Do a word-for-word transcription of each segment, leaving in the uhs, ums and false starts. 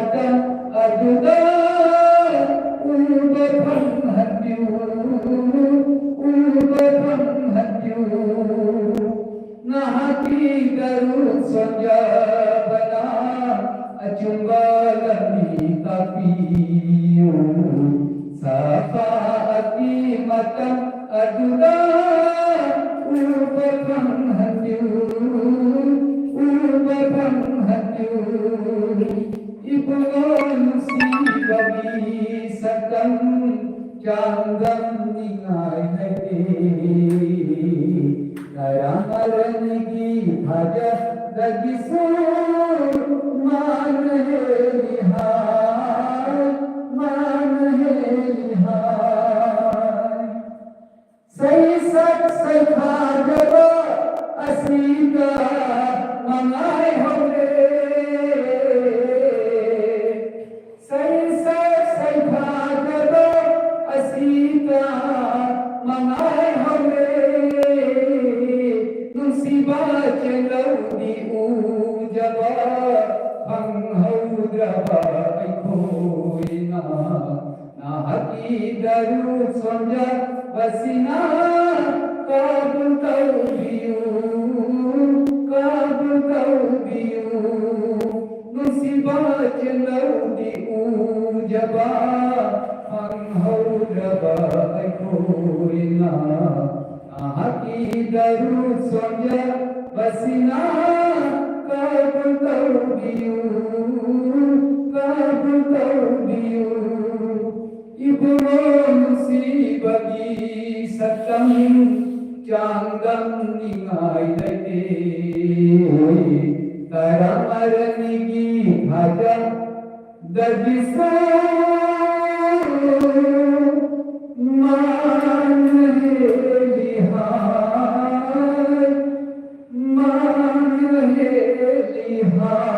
ꯃꯇꯝ ꯑꯗꯨꯗ ꯎꯕ ꯐꯪꯍꯟꯕꯤꯌꯨ, ꯎꯕ ꯐꯪꯍꯟꯕꯤꯌꯨ꯫ ꯅꯍꯥꯛꯀꯤ ꯇꯔꯨ ꯁꯣꯟꯖꯕꯅ ꯑꯆꯨꯝꯕ ꯂꯝꯕꯤ ꯇꯥꯛꯄꯤꯌꯨ꯫ ꯁꯐꯥꯑꯠꯀꯤ ꯃꯇꯝ ꯑꯗꯨꯗ ꯎꯕ ꯐꯪꯍꯟꯕꯤꯌꯨ, ꯎꯕ ꯐꯪꯍꯟꯕꯤꯌꯨ꯫ ꯏꯕꯨꯡꯉꯣ ꯅꯨꯡꯁꯤꯕꯒꯤ ꯁꯛꯇꯝ ꯆꯥꯡꯗꯝꯅꯤꯡꯉꯥꯏ ꯂꯩꯇꯦ꯫ ꯀꯔꯥꯃꯔꯅꯤꯒꯤ ꯊꯥꯖꯗꯒꯤꯁꯨ ꯃꯥꯅ ꯍꯦꯜꯂꯤ ꯍꯥꯏ, ꯃꯥꯅ ꯍꯦꯜꯂꯤ ꯍꯥꯏ꯫ ꯁꯩꯁꯛ ꯁꯩꯊꯥꯖꯕ ꯑꯁꯤꯗ ꯃꯉꯥꯏꯍꯧꯔꯦ꯫ ꯁꯩꯁꯛ ꯁꯩꯊꯥꯖꯕ ꯑꯁꯤꯗ ꯃꯉꯥꯏꯍꯧꯔꯦ꯫ ꯅꯨꯡꯁꯤꯕ ꯆꯦꯜꯍꯧꯗꯤ ꯎꯖꯕ ꯐꯪꯍꯧꯗ꯭ꯔꯕ ꯑꯩꯈꯣꯏꯅ ꯅꯍꯥꯛꯀꯤ ꯗꯔꯨ ꯁꯣꯟꯖꯕꯁꯤꯅ ꯀꯕꯨꯜ ꯇꯧꯕꯤꯌꯨ, ꯀꯕꯨꯜ ꯇꯧꯕꯤꯌꯨ꯫ ꯅꯨꯡꯁꯤꯕ ꯆꯦꯜꯍꯧꯗꯤ ꯎꯖꯕ ꯐꯪꯍꯧꯗ꯭ꯔꯕ ꯑꯩꯈꯣꯏꯅ ꯅꯍꯥꯛꯀꯤ ꯗꯔꯨ ꯁꯣꯟꯖꯕꯁꯤꯅ ꯀꯕꯨꯜ ꯇꯧꯕꯤꯌꯨ, ꯀꯕꯨꯜ ꯇꯧꯕꯤꯌꯨ꯫ ꯏꯕꯨꯡꯉꯣ ꯅꯨꯡꯁꯤꯕꯒꯤ ꯁꯛꯇꯝ ꯆꯥꯡꯗꯝꯅꯤꯡꯉꯥꯏ ꯂꯩꯇꯦ꯫ ꯀꯔꯥꯃꯔꯅꯤꯒꯤ ꯊꯥꯖ ꯗꯒꯤꯁꯨ ꯃꯥꯅ ꯍꯦꯜꯂꯤ ꯍꯥꯏ, ꯃꯥꯅ ꯍꯦꯜꯂꯤ ꯍꯥꯏ꯫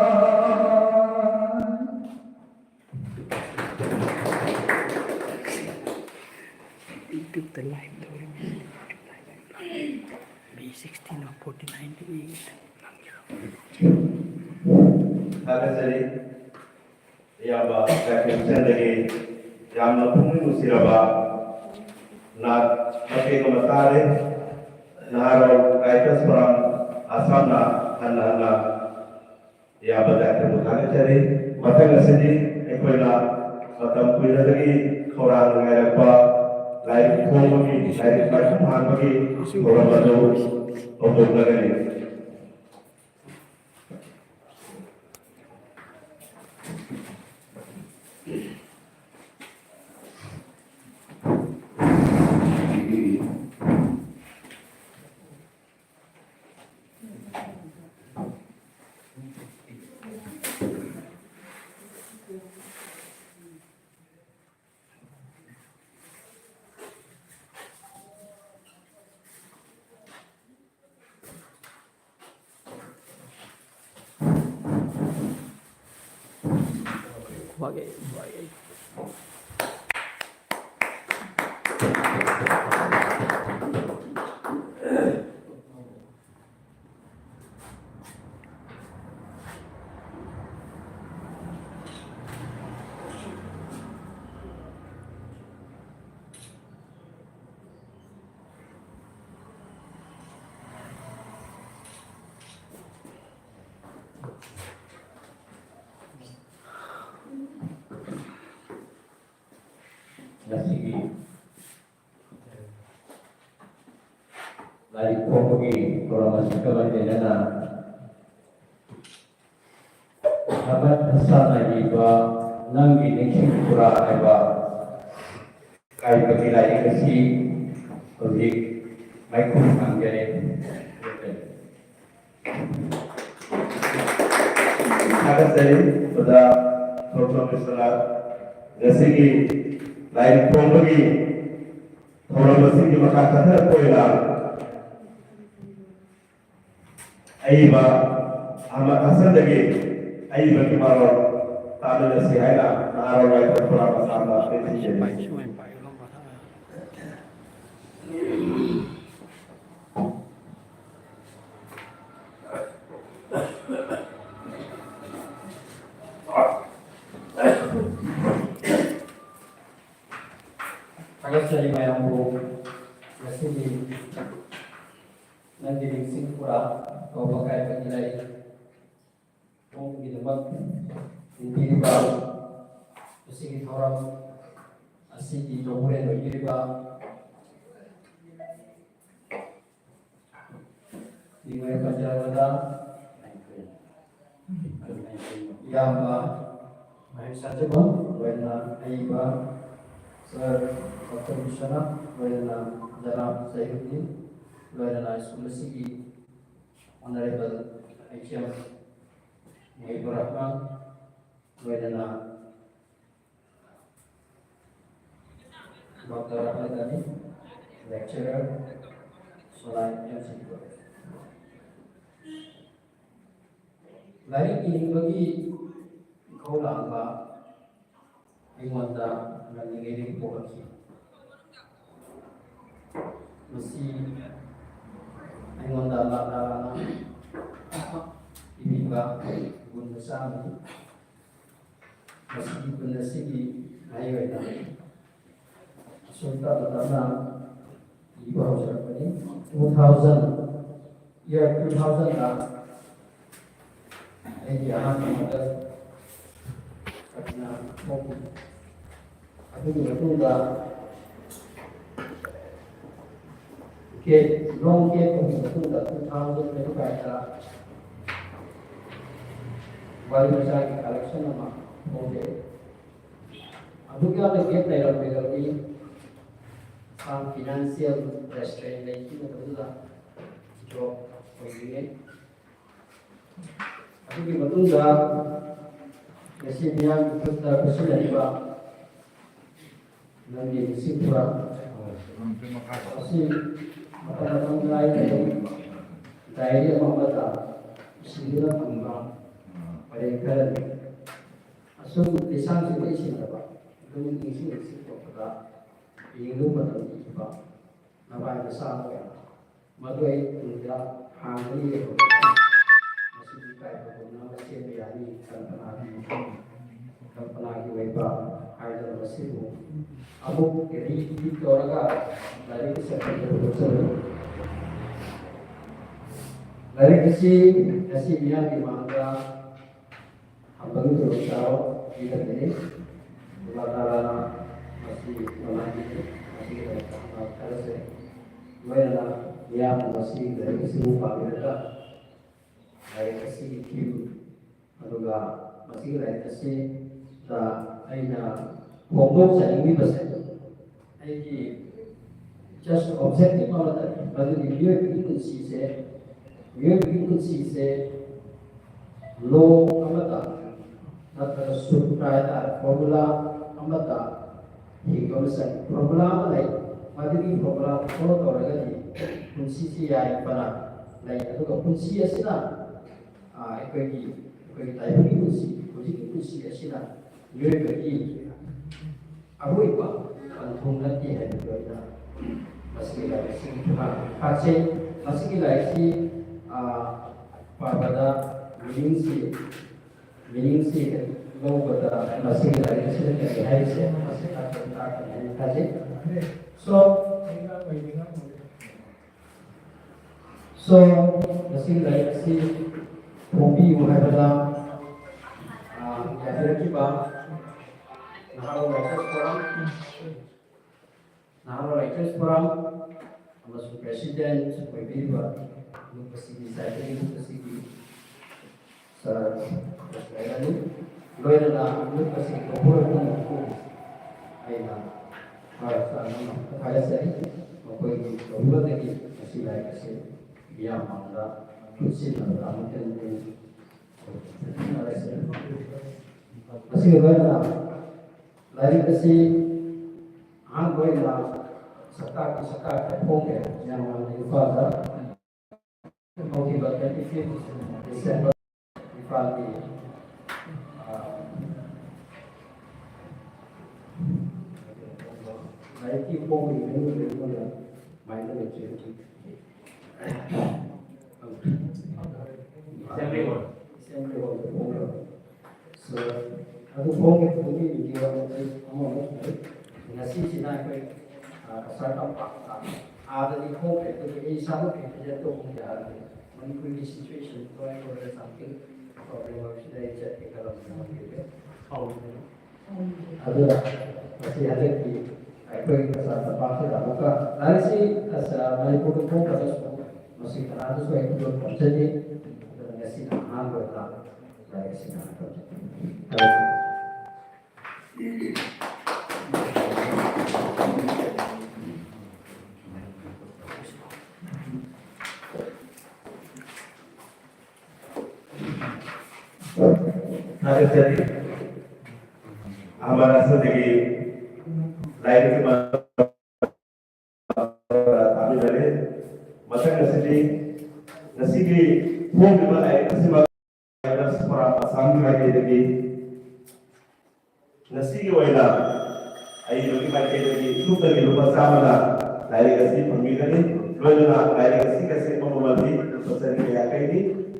YouTube ꯇ live ꯇꯧꯔꯤꯕꯅꯤ꯫ May sixteen of forty-nine ꯗ ꯌꯦꯡꯉꯤ꯫ ꯊꯥꯒꯠꯆꯔꯤ꯫ ꯏꯌꯥꯝꯕ ꯗꯥꯏꯔꯦꯛꯇꯔ ꯍꯨꯁꯦꯟꯗꯒꯤ ꯌꯥꯝꯅ ꯄꯨꯛꯅꯤꯡ ꯅꯨꯡꯁꯤꯔꯕ ꯅꯥꯠ ꯃꯇꯦꯛ ꯑꯃ ꯇꯥꯔꯦ꯫ ꯅꯍꯥꯔꯣꯜ ꯔꯥꯏꯇꯔꯁ ꯐꯣꯔꯝ ꯑꯁꯥꯝꯅ ꯍꯟꯅ ꯍꯟꯅ ꯏꯌꯥꯝꯕ ꯗꯥꯏꯔꯦꯛꯇꯔꯕꯨ ꯊꯥꯒꯠꯆꯔꯤ꯫ ꯃꯊꯪ ꯑꯁꯤꯗꯤ ꯑꯩꯈꯣꯏꯅ ꯃꯇꯝ ꯀꯨꯏꯅꯗꯒꯤ ꯈꯧꯔꯥꯡꯅ ꯉꯥꯏꯔꯛꯄ ꯂꯥꯏꯔꯤꯛ ꯐꯣꯡꯕꯒꯤ, ꯂꯥꯏꯔꯤꯛ ꯃꯥꯏꯄꯨ ꯍꯥꯟꯕꯒꯤ ꯊꯧꯔꯝ ꯑꯗꯨ ꯍꯧꯗꯣꯛꯅꯒꯅꯤ꯫ ꯉꯁꯤꯒꯤ ꯂꯥꯏꯔꯤꯛ ꯐꯣꯡꯕꯒꯤ ꯊꯧꯔꯝ ꯑꯁꯤꯒ ꯃꯔꯤ ꯂꯩꯅꯅ ꯑꯍꯃꯗ ꯍꯁꯟꯅ ꯏꯕ ꯅꯪꯒꯤ ꯅꯤꯡꯁꯤꯡ ꯈꯨꯔꯥ ꯍꯥꯏꯕ ꯀꯥꯏꯕꯒꯤ ꯂꯥꯏꯔꯤꯛ ꯑꯁꯤ ꯍꯧꯖꯤꯛ ꯃꯥꯏꯈꯨ ꯊꯥꯡꯖꯔꯤ꯫ ꯊꯥꯒꯠꯆꯔꯤ ꯑꯣꯖꯥ ꯗꯣꯛꯇꯔ ꯕꯤꯁ꯭ꯋꯥꯅꯥꯊ꯫ ꯉꯁꯤꯒꯤ ꯂꯥꯏꯔꯤꯛ ꯐꯣꯡꯕꯒꯤ ꯊꯧꯔꯝ ꯑꯁꯤꯒꯤ ꯃꯈꯥ ꯆꯠꯊꯔꯛꯄ ꯑꯣꯏꯅ ꯑꯏꯕ ꯑꯍꯃꯗ ꯍꯁꯟꯗꯒꯤ ꯑꯏꯕꯒꯤ ꯃꯔꯣꯜ ꯇꯥꯃꯤꯟꯅꯁꯤ ꯍꯥꯏꯅ ꯅꯍꯥꯔꯣꯜ ꯔꯥꯏꯇꯔꯁ ꯐꯣꯔꯝ ꯑꯁꯥꯝꯅ ꯇꯦꯛꯁꯤꯟꯖꯔꯤ꯫ ꯆꯠꯆꯔꯤ ꯃꯌꯥꯝꯕꯨ ꯉꯁꯤꯒꯤ ꯅꯪꯒꯤ ꯅꯤꯡꯁꯤꯡ ꯈꯨꯔꯥ ꯀꯧꯕ ꯀꯥꯏꯕꯒꯤ ꯂꯥꯏꯔꯤꯛ ꯐꯣꯡꯕꯒꯤꯗꯃꯛ ꯊꯤꯟꯕꯤꯔꯤꯕ ꯉꯁꯤꯒꯤ ꯊꯧꯔꯝ ꯑꯁꯤꯒꯤ ꯇꯧꯕꯨꯔꯦꯟ ꯑꯣꯏꯕꯤꯔꯤꯕ ꯃꯤꯡ ꯑꯣꯏꯅ ꯄꯟꯖꯔꯕꯗ ꯏꯌꯥꯝꯕ ꯃꯍꯦꯁ ꯁꯥꯖꯕ, ꯂꯣꯏꯅꯅ ꯑꯏꯕ ꯁꯥꯔ ꯗꯣꯛꯇꯔ ꯕꯤꯁ꯭ꯋꯅꯥꯊ, ꯂꯣꯏꯅꯅ ꯖꯅꯥꯕ ꯖꯍꯤꯔꯨꯗꯤꯟ, ꯂꯣꯏꯅꯅ ꯁ꯭ꯀꯨꯜ ꯑꯁꯤꯒꯤ ꯑꯣꯅꯔꯦꯕꯜ ꯑꯩꯆ ꯑꯦꯝ ꯃꯨꯍꯤꯕꯨꯔ ꯔꯍꯃꯥꯟ, ꯂꯣꯏꯅꯅ ꯗꯣꯛꯇꯔ ꯑꯍꯃꯗ ꯑꯂꯤ, lecturer, ꯁꯣꯂꯥꯏ ꯑꯦꯝ ꯁꯤ ꯀꯣꯂꯦꯖ꯫ ꯂꯥꯏꯔꯤꯛ ꯏꯅꯤꯡꯕꯒꯤ ꯏꯈꯧ ꯂꯥꯡꯕ ꯑꯩꯉꯣꯟꯗ ꯉꯜꯂꯤꯉꯩꯗꯒꯤ ꯄꯣꯛꯂꯛꯈꯤ꯫ ꯃꯁꯤ ꯑꯩꯉꯣꯟꯗ ꯑꯜꯂꯥꯍ ꯇꯥꯂꯥꯅ ꯄꯤꯕꯤꯕ ꯒꯨꯟ ꯃꯆꯥ ꯑꯃꯅꯤ꯫ ꯃꯁꯤꯒꯤ ꯒꯨꯟ ꯑꯁꯤꯒꯤ ꯃꯍꯩ ꯑꯣꯏꯅ ꯑꯁꯨꯝ ꯇꯞꯅ ꯇꯞꯅ ꯏꯕ ꯍꯧꯖꯔꯛꯄꯅꯤ꯫ Two thousand, year two thousandꯗ ꯑꯩꯒꯤ ꯑꯍꯥꯟꯕ ꯃꯗꯔ ꯀꯕꯤꯅꯥ ꯊꯣꯛꯈꯤ꯫ ꯑꯗꯨꯒꯤ ꯃꯇꯨꯡꯗ gap, long gap ꯑꯃꯒꯤ ꯃꯇꯨꯡꯗ two thousand twenty fiveꯇ ꯋꯥꯔꯤ ꯃꯆꯥꯒꯤ collection ꯑꯃ ꯐꯣꯡꯖꯩ꯫ ꯑꯗꯨꯛ ꯌꯥꯝꯅ gap ꯂꯩꯔꯝꯂꯒꯗꯤ ꯁꯥꯝ financial restraint ꯂꯩꯈꯤꯕꯗꯨꯗ job ꯑꯣꯏꯅꯤꯡꯉꯤ꯫ ꯑꯗꯨꯒꯤ ꯃꯇꯨꯡꯗ ꯉꯁꯤ ꯃꯤꯌꯥꯝꯒꯤ ꯈꯨꯠꯇ ꯄꯤꯁꯤꯜꯂꯛꯏꯕ ꯅꯪꯒꯤ ꯅꯤꯡꯁꯤꯡ ꯈꯨꯔꯥ ꯑꯁꯤ ꯃꯇꯝ ꯃꯇꯝ ꯅꯥꯏꯗꯅ diary ꯑꯃ ꯑꯃꯗ ꯁꯤꯟꯗꯨꯅ ꯊꯝꯕ ꯄꯔꯦꯡ ꯈꯔꯅꯤ꯫ ꯑꯁꯨꯝ ꯂꯤꯁꯥꯡꯁꯤꯗ ꯏꯁꯤꯟꯗꯕ ꯑꯗꯨꯝ ꯅꯤꯡꯁꯤꯡ ꯅꯤꯡꯁꯤꯡ ꯊꯣꯛꯄꯗ ꯌꯦꯡꯂꯨ ꯃꯇꯝ ꯏꯈꯤꯕ ꯅꯕꯥꯏ ꯃꯆꯥ ꯑꯃ ꯑꯣꯏꯅ ꯃꯗꯨ ꯑꯩ ꯇꯨꯡꯗ ꯍꯥꯡꯒꯅꯤ ꯂꯩꯍꯧꯕ ꯃꯁꯤꯗꯤ ꯀꯥꯏꯕꯒꯨꯝꯅ ꯑꯃ ꯁꯦꯝꯕ ꯌꯥꯅꯤ꯫ ꯀꯜꯄꯅꯥꯒꯤ ꯃꯐꯝ, ꯀꯜꯄꯅꯥꯒꯤ ꯑꯣꯏꯕ ꯍꯥꯏꯗꯅ ꯑꯁꯤꯕꯨ ꯑꯃꯨꯛ ꯔꯤꯄꯤꯠ ꯇꯧꯔꯒ ꯂꯥꯏꯔꯤꯛ ꯑꯁꯤ ꯍꯟꯗꯣꯛꯆꯕꯅꯤ꯫ ꯂꯥꯏꯔꯤꯛ ꯑꯁꯤ ꯉꯁꯤ ꯃꯤꯌꯥꯝꯒꯤ ꯃꯥꯡꯗ ꯍꯟꯕꯒꯤ ꯈꯨꯗꯣꯡꯆꯥꯕ ꯄꯤꯔꯛꯀꯅꯤ꯫ ꯑꯜꯂꯥ ꯇꯥꯂꯥꯅ ꯃꯁꯤ ꯅꯨꯡꯉꯥꯏꯕꯤꯔꯤ꯫ ꯃꯁꯤꯒꯤꯗꯃꯛꯇ ꯑꯜꯂꯥ ꯊꯥꯒꯠꯆꯔꯤ꯫ ꯂꯣꯏꯅꯅ ꯃꯤꯌꯥꯝꯅ ꯃꯁꯤꯒꯤ ꯂꯥꯏꯔꯤꯛ ꯑꯁꯤꯕꯨ ꯄꯥꯕꯤꯔꯒ ꯂꯥꯏꯔꯤꯛ ꯑꯁꯤꯒꯤ ꯊꯤꯝ ꯑꯗꯨꯒ ꯃꯁꯤꯒꯤ ꯂꯥꯏꯔꯤꯛ ꯑꯁꯤꯗ ꯑꯩꯅ ꯐꯣꯡꯗꯣꯛꯆꯅꯤꯡꯂꯤꯕꯁꯦ ꯑꯩꯒꯤ just objective ꯑꯃꯠꯇꯅꯤ, ꯃꯗꯨꯗꯤ ꯃꯤꯑꯣꯏꯕꯒꯤ ꯄꯨꯟꯁꯤꯁꯦ, ꯃꯤꯑꯣꯏꯕꯒꯤ ꯄꯨꯟꯁꯤꯁꯦ ꯂꯣ ꯑꯃꯠꯇ ꯅꯠꯇ꯭ꯔꯒ ꯁꯨꯇ꯭ꯔ ꯍꯥꯏꯇꯥꯔꯦ, ꯐꯣꯔꯃꯨꯂꯥ ꯑꯃꯠꯇ ꯍꯤꯡꯕ ꯑꯃ ꯆꯪꯉꯤ꯫ ꯐꯣꯔꯃꯨꯂꯥ ꯑꯃ ꯂꯩ, ꯃꯗꯨꯒꯤ ꯐꯣꯔꯃꯨꯂꯥ ꯐꯣꯂꯣ ꯇꯧꯔꯒꯗꯤ ꯄꯨꯟꯁꯤꯁꯤ ꯌꯥꯏ ꯐꯅ ꯂꯩ꯫ ꯑꯗꯨꯒ ꯄꯨꯟꯁꯤ ꯑꯁꯤꯅ ꯑꯩꯈꯣꯏꯒꯤ ꯑꯩꯈꯣꯏꯒꯤ ꯇꯥꯏꯕꯪꯒꯤ ꯄꯨꯟꯁꯤ, ꯍꯧꯖꯤꯛꯀꯤ ꯄꯨꯟꯁꯤ ꯑꯁꯤꯅ ꯃꯤꯑꯣꯏꯕꯒꯤ ꯑꯔꯣꯏꯕ ꯄꯟꯊꯨꯡ ꯅꯠꯇꯦ ꯍꯥꯏꯕꯗꯨ ꯑꯩꯅ ꯃꯁꯤꯒꯤ ꯂꯥꯏꯔꯤꯛꯁꯤꯒꯤ ꯈꯨꯠꯊꯥꯡꯗ ꯈꯥꯛꯆꯩ꯫ ꯃꯁꯤꯒꯤ ꯂꯥꯏꯔꯤꯛꯁꯤ ꯄꯥꯕꯗ ꯃꯤꯅꯤꯡꯁꯤ ꯃꯤꯅꯤꯡꯁꯤ ꯂꯧꯕꯗ ꯃꯁꯤꯒꯤ ꯂꯥꯏꯔꯤꯛ ꯑꯁꯤꯗ ꯀꯔꯤ ꯍꯥꯏꯔꯤꯁꯦ ꯃꯁꯤ ꯇꯥꯛꯄꯗꯤ ꯇꯥꯛꯄꯅꯤ ꯍꯥꯏꯅ ꯈꯜꯂꯤ꯫ So, so, ꯃꯁꯤꯒꯤ ꯂꯥꯏꯔꯤꯛ ꯑꯁꯤ ꯐꯣꯡꯕꯤꯌꯨ ꯍꯥꯏꯕꯗ ꯌꯥꯕꯤꯔꯛꯈꯤꯕ ꯅꯍꯥꯔꯣꯜ ꯔꯥꯏꯇꯔꯁ ꯐꯣꯔꯝ, ꯅꯍꯥꯔꯣꯜ ꯔꯥꯏꯇꯔꯁ ꯐꯣꯔꯝ ꯑꯃꯁꯨꯡ ꯄ꯭ꯔꯦꯁꯤꯗꯦꯟꯠ ꯑꯣꯏꯕꯤꯔꯤꯕ ꯂꯨꯞ ꯑꯁꯤꯒꯤ ꯆꯥꯏꯕꯒꯤ ꯂꯨꯞ ꯑꯁꯤꯒꯤ ꯁꯥꯔ ꯂꯩꯔꯅꯤ꯫ ꯂꯣꯏꯅꯅ ꯂꯨꯞ ꯑꯁꯤꯒꯤ ꯀꯣꯡꯒꯣꯜ ꯄꯨꯝꯅꯃꯛꯄꯨ ꯑꯩꯅ ꯊꯥꯒꯠꯆꯔꯤ꯫ ꯃꯈꯣꯏꯒꯤ ꯇꯧꯕꯗꯒꯤ ꯉꯁꯤ ꯂꯥꯏꯔꯤꯛ ꯑꯁꯤ ꯃꯤꯌꯥꯝ ꯃꯥꯡꯗ ꯈꯨꯠꯁꯤꯟꯅꯕꯗ ꯑꯃꯨꯛ ꯍꯟꯅ ꯃꯁꯤꯒ ꯂꯣꯏꯅꯅ ꯂꯥꯏꯔꯤꯛ ꯑꯁꯤ ꯑꯍꯥꯟꯕ ꯑꯣꯏꯅ ꯁꯛꯇꯥꯛꯀꯤ ꯁꯛꯇꯥꯛꯇ ꯐꯣꯡꯈ꯭ꯔꯦ꯫ ꯃꯌꯥꯝ ꯃꯥꯡꯗ ꯏꯝꯐꯥꯜꯗ ꯍꯧꯈꯤꯕ twenty fifth December ꯏꯝꯐꯥꯜꯒꯤ ꯂꯥꯏꯔꯤꯛꯀꯤ ꯐꯣꯡꯕꯒꯤ ꯃꯅꯨꯡꯗ ꯑꯩꯉꯣꯟꯗ ꯃꯥꯏꯅ ꯂꯩꯖꯩ꯫ Assembly hall. Assembly hall ꯗ ꯐꯣꯡꯈ꯭ꯔꯕ꯫ So, ꯑꯗꯨ ꯐꯣꯡꯈꯤꯕꯗꯨꯒꯤ ꯚꯤꯗꯤꯑꯣ ꯑꯃꯁꯨ ꯂꯩ꯫ ꯉꯁꯤꯁꯤꯅ ꯑꯩꯈꯣꯏ, ꯑ, ꯀꯁꯥꯔ ꯇꯝꯄꯥꯛꯇ, ꯑꯥꯗꯗꯤ ꯊꯣꯛꯈ꯭ꯔꯦ, ꯑꯗꯨꯕꯨ ꯑꯩ ꯏꯁꯥꯃꯛꯀꯤ ꯐꯤꯖꯦꯠꯇꯣ ꯍꯣꯡꯖꯔꯒꯦ꯫ ꯃꯅꯤꯄꯨꯔꯒꯤ ꯁꯤꯆꯨꯋꯦꯁꯟꯗꯣ ꯑꯩꯉꯣꯟꯗ ꯁꯝꯊꯤꯡ ꯄ꯭ꯔꯣꯕ꯭ꯂꯦꯝ ꯑꯣꯏꯕꯁꯤꯗ ꯑꯩ ꯆꯠꯀꯦ ꯈꯜꯂꯝꯕꯅꯦ꯫ ꯑꯗꯨꯅ ꯉꯁꯤ ꯍꯟꯗꯛꯀꯤ ꯑꯩꯈꯣꯏ ꯀꯁꯥꯔ ꯇꯝꯄꯥꯛꯁꯤꯗ ꯑꯃꯨꯛꯀ ꯂꯥꯏꯔꯤꯛꯁꯤ, ꯑꯁ, ꯃꯅꯤꯄꯨꯔꯗ ꯊꯣꯛꯇ꯭ꯔꯒꯁꯨ ꯃꯁꯤ ꯀꯅꯥꯗꯁꯨ ꯑꯩ ꯈꯨꯗꯣꯜ ꯇꯝꯖꯗꯦ꯫ ꯑꯗꯨꯅ ꯉꯁꯤꯅ ꯑꯍꯥꯟꯕ ꯑꯣꯏꯅ ꯂꯥꯏꯔꯤꯛ ꯑꯁꯤ ꯉꯥꯏꯍꯥꯛ ꯇꯝꯖꯒꯦ꯫ ꯊꯥꯒꯠꯆꯔꯤ꯫ ꯑꯍꯥꯟꯕ ꯁ꯭ꯇꯦꯖꯇꯒꯤ ꯂꯥꯏꯔꯤꯛ ꯑꯃ ꯇꯥꯕꯤꯔꯔꯦ꯫ ꯃꯊꯪ ꯑꯁꯤꯗꯤ ꯉꯁꯤꯒꯤ ꯐꯣꯡꯂꯤꯕ ꯂꯥꯏꯔꯤꯛ ꯑꯁꯤꯃꯛ ꯔꯥꯏꯇꯔꯁ ꯐꯣꯔꯝ ꯑꯁꯥꯝꯒꯤ ꯃꯥꯏꯀꯩꯗꯒꯤ ꯉꯁꯤꯒꯤ ꯑꯣꯏꯅ ꯑꯏꯕꯒꯤ ꯃꯥꯏꯀꯩꯗꯒꯤ ꯏꯁꯨꯞꯇꯒꯤ ꯂꯨꯄꯥ ꯆꯥꯝꯃꯅ ꯂꯥꯏꯔꯤꯛ ꯑꯁꯤ ꯐꯪꯕꯤꯒꯅꯤ꯫ ꯂꯣꯏꯅꯅ ꯂꯥꯏꯔꯤꯛ ꯑꯁꯤꯒ ꯁꯦꯝꯕ ꯃꯃꯜꯗꯤ ꯂꯨꯄꯥ ꯆꯅꯤꯒ ꯌꯥꯡꯈꯩꯅꯤ꯫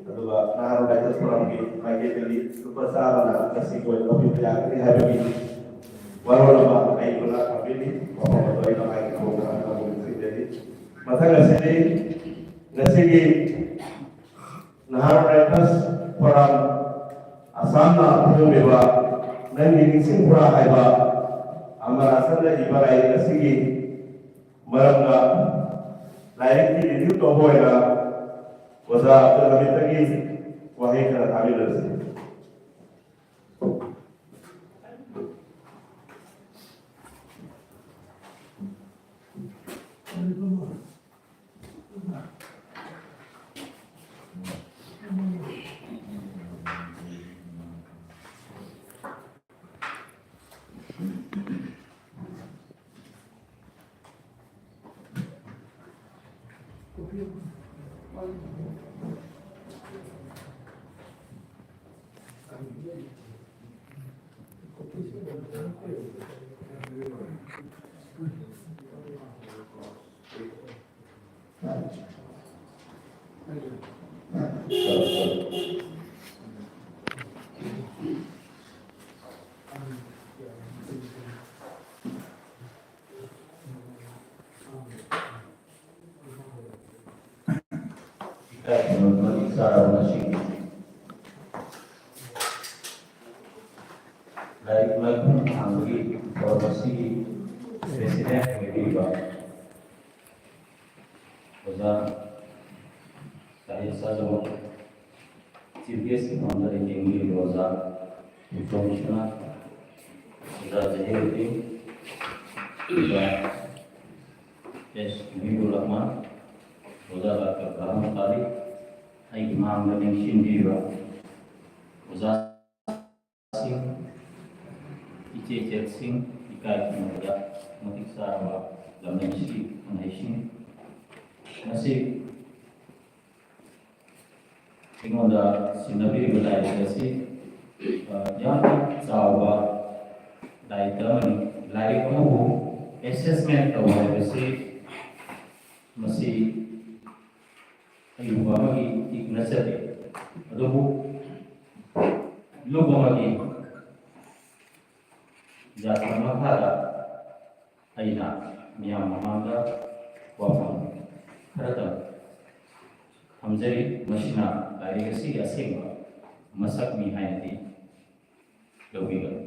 ꯑꯗꯨꯒ ꯅꯍꯥꯔꯣꯜ ꯔꯥꯏꯇꯔꯁ ꯐꯣꯔꯝꯒꯤ ꯃꯥꯏꯀꯩꯗꯒꯤ ꯂꯨꯄꯥ ꯆꯥꯝꯃꯅ ꯉꯁꯤ ꯑꯣꯏꯅ ꯂꯧꯕꯤꯕ ꯌꯥꯒꯅꯤ ꯍꯥꯏꯕꯒꯤ ꯋꯥꯔꯣꯜ ꯑꯃ ꯑꯩ ꯄꯨꯟꯅ ꯊꯝꯕꯤꯔꯤ꯫ ꯃꯐꯝ ꯑꯗꯨ ꯑꯩꯅ ꯃꯥꯒꯤ ꯊꯧꯒꯜ ꯑꯃ ꯇꯧꯕ ꯅꯤꯡꯁꯤꯡꯖꯔꯤ꯫ ꯃꯊꯪ ꯑꯁꯤꯗꯤ ꯉꯁꯤꯒꯤ ꯅꯍꯥꯔꯣꯜ ꯔꯥꯏꯇꯔꯁ ꯐꯣꯔꯝ ꯑꯁꯥꯝꯅ ꯐꯣꯡꯂꯤꯕ ꯅꯪꯒꯤ ꯅꯤꯡꯁꯤꯡꯕ꯭ꯔꯥ ꯍꯥꯏꯕ ꯑꯃꯔꯥꯁꯟꯅ ꯏꯕ ꯂꯥꯏꯔꯤꯛ ꯑꯁꯤꯒꯤ ꯃꯔꯝꯗ ꯂꯥꯏꯔꯤꯛꯀꯤ ꯔꯤꯚ꯭ꯌꯨ ꯇꯧꯕ ꯑꯣꯏꯅ ꯑꯣꯖꯥ ꯑꯕꯗꯨꯜ ꯍꯃꯤꯗꯇꯒꯤ ꯋꯥꯍꯩ ꯈꯔ ꯇꯥꯃꯤꯟꯅꯔꯁꯤ꯫ ꯏꯀꯥꯏ ꯈꯨꯝꯅꯕ ꯃꯇꯤꯛ ꯆꯥꯔꯕ ꯉꯁꯤꯒꯤ ꯂꯥꯏꯔꯤꯛ ꯃꯥꯏꯄꯨꯅꯅ ꯊꯥꯡꯕꯒꯤ ꯊꯧꯔꯝ ꯑꯁꯤꯒꯤ president ꯑꯣꯏꯕꯤꯔꯤꯕ ꯑꯣꯖꯥ ꯁꯥꯍꯤꯔ ꯁꯥꯍꯖꯍꯥꯟ, chief guest ꯀꯤ ꯐꯝꯗ ꯂꯩꯇꯦꯡꯕꯤꯔꯤꯕ ꯑꯣꯖꯥ ꯕꯤꯀ꯭ꯔꯝ ꯁꯅꯥ, ꯑꯣꯖꯥ ꯖꯍꯤꯔꯨꯗꯤꯟ, ꯑꯣꯖꯥ ꯑꯦꯁ ꯃꯨꯍꯤꯕꯨꯔ ꯔꯍꯃꯥꯟ, ꯑꯣꯖꯥ ꯗꯥꯛꯇꯔ ꯕ꯭ꯔꯍꯝ ꯇꯥꯔꯤꯛ, ꯑꯩꯒꯤ ꯃꯥꯡꯗ ꯂꯦꯡꯁꯤꯟꯕꯤꯔꯤꯕ ꯑꯣꯖꯥꯁꯤꯡ, ꯏꯆꯦ ꯏꯆꯦꯁꯤꯡ, ꯏꯀꯥꯏ ꯈꯨꯝꯅꯕꯗ ꯃꯇꯤꯛ ꯆꯥꯔꯕ ꯂꯝꯗꯝꯁꯤꯒꯤ ꯃꯍꯩꯁꯤꯡ, ꯉꯁꯤ ꯑꯩꯉꯣꯟꯗ ꯁꯤꯟꯅꯕꯤꯔꯤꯕ ꯂꯥꯏꯔꯤꯛ ꯑꯁꯤ, ꯑ, ꯌꯥꯝꯅ ꯆꯥꯎꯕ ꯂꯥꯏꯔꯤꯛ ꯑꯃꯅꯤ꯫ ꯂꯥꯏꯔꯤꯛ ꯑꯃꯕꯨ assessment ꯇꯧꯕ ꯍꯥꯏꯕꯁꯤ ꯃꯁꯤ ꯑꯔꯨꯕ ꯑꯃꯒꯤ ꯏꯛ ꯅꯠꯆꯗꯦ꯫ ꯑꯗꯨꯕꯨ ꯂꯨꯞ ꯑꯃꯒꯤ ꯌꯥꯊꯪ ꯃꯈꯥꯗ ꯑꯩꯅ ꯃꯤꯌꯥꯝ ꯃꯃꯥꯡꯗ ꯋꯥꯐꯝ ꯈꯔꯇꯪ ꯊꯝꯖꯔꯤ꯫ ꯃꯁꯤꯅ ꯂꯥꯏꯔꯤꯛ ꯑꯁꯤꯒꯤ ꯑꯁꯦꯡꯕ ꯃꯁꯛꯅꯤ ꯍꯥꯏꯅꯗꯤ ꯂꯧꯕꯤꯒꯅꯨ꯫